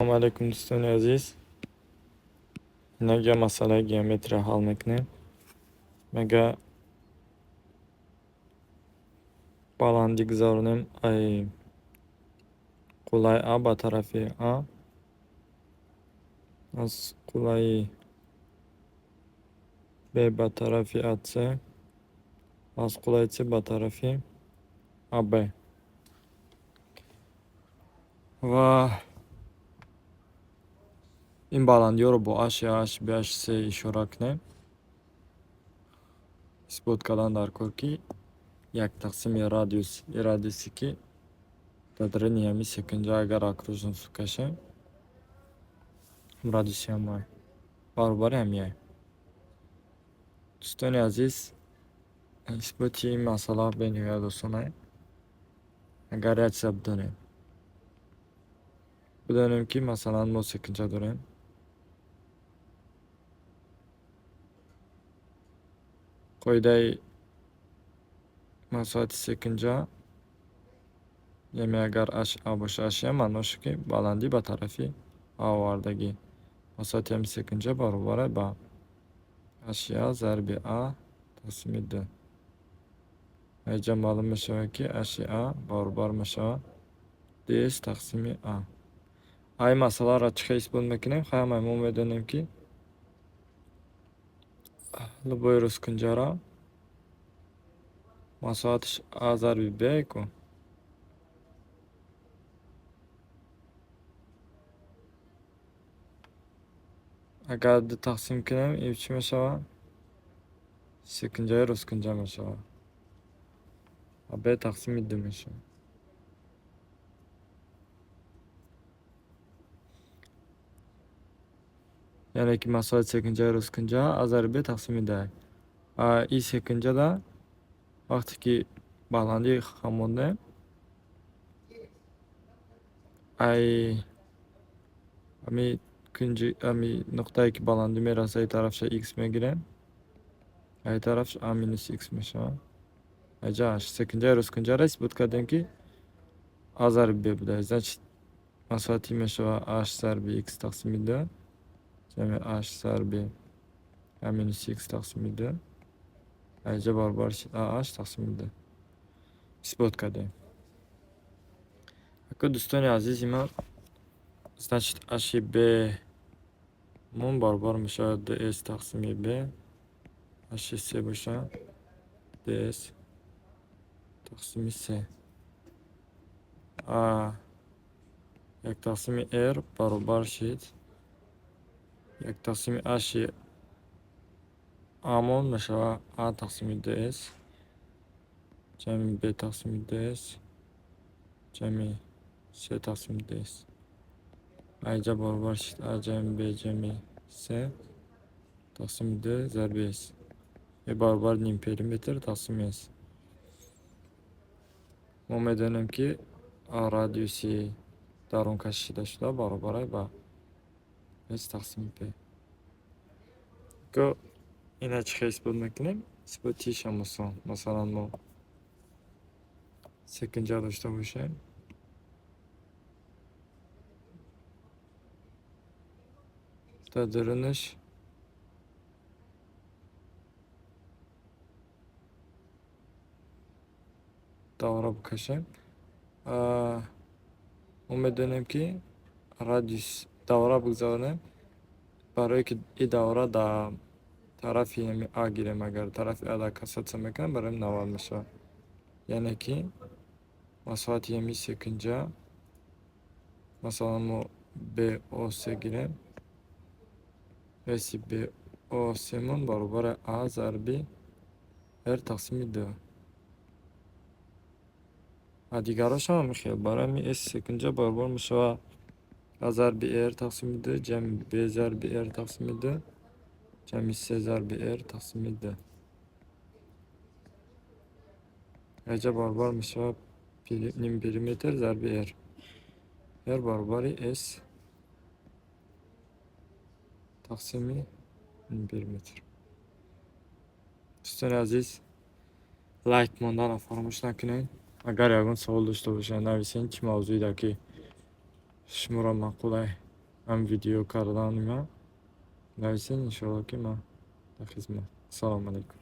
Ассалому алайкум, дӯстони азиз. Инак масъалаи геометрия ҳал мекунем. Мега, баландӣ гузаронем ай қуллаи А ба тарафи А, аз қуллаи Б ба тарафи АС, аз қуллаи С ба тарафи АБ. Ва ин баландиҳоро бо H, H, B, H, C ишора кунем. Исбот кардан дар кор, ки як тақсими радиус, радиусе, ки дар даруни ҳамин секунҷа агар окружность кашем, радиуси ҳамоя баробари ҳамияй. Дӯстони азиз, исботи ин масъала бениҳоят осонае. Агар як чиза бидонем, ки масалан мо секунҷа дорем, қоидаи масоҳати секунҷа, яъне агар h а боша, h маънош, ки баландӣ ба тарафи а овардагӣ, масоҳати ҳамин секунҷа баробар ба h а зарби а тақсими д. Инҷа маълум мешавад, ки h а баробар мешавад ds тақсими а. Ин масъаларо чӣ хел исбот мекунем? Хай, ҳамаи мо медонем, ки любой росткунҷаро масоҳаташ а зарби б ку. Агар ду тақсим кунем, ин чӣ мешавад? Секунҷаи росткунҷа мешавад, а б тақсими ду мешавад. Яъне ки масоҳати секунҷаи росткунҷа а зарби б тақсими д. А ин секунҷада вақте ки баландӣ хамондем, ай ҳами кунҷи, ҳами нуқтае, ки баландӣ мерасад, ин тарафша х мегирем, ай тарафш а минус х мешавад. Аҷа секунҷаи росткунҷаро исбот кардем, ки а зарби б буда. Значит, масоҳати мешавад h зарби х тақсими д ҷамъи h зарби а минус х тақсими д. Аҷа баробар шуд ah тақсими д. Исбот кардем. Ака, дӯстони азизи ман, значит, h б мон баробар мешавад ds тақсими б, h с бошад ds тақсими с. А як тақсими r баробар шид як тақсими h амон мешавад а тақсими ds ҷамъи б тақсими ds ҷамъи с тақсими ds. Аҷа баробар шид а ҷамъи б ҷамъи с тақсими д зарби с. Е баробар ним периметр тақсими с. Мо медонем, ки радиуси дарун кашида шуда баробар ба с тақсими п. Ина чӣ хел исбот мекунем? Исботишам осон. Масалан, мо секунҷа дошта бошем, дар дарунаш давра бикашем. Мо медонем, ки радиус давра бигзаронем, барое ки ин давра дар тарафи ҳами а гирем, агар тарафи а дар касаться мекунем, барои 90 мешавад. Яъне ки масоҳати ҳами секунҷа, масалан, мо бос гирем, си босмон баробари а зарби r тақсими д. А дигарошам ҳамин хел. Барои ҳамин с секунҷа баробар мешавад а зарби r тақсими д ҷамъи б зарби r тақсими д ҷамъи с зарби r тақсими д. Аҷа баробар мешавад ним периметр зарби r. R баробари с тақсими ним периметр. Дӯстони азиз, лайк монданро фаромӯш накунед. Агар ягон савол дошта бошед, нависед, чӣ мавзӯида, ки шуморо маъқулай. Ҳам видео кардани ман, нависен, иншоалло, ки ман дар хизмат. Ассалому алайкум.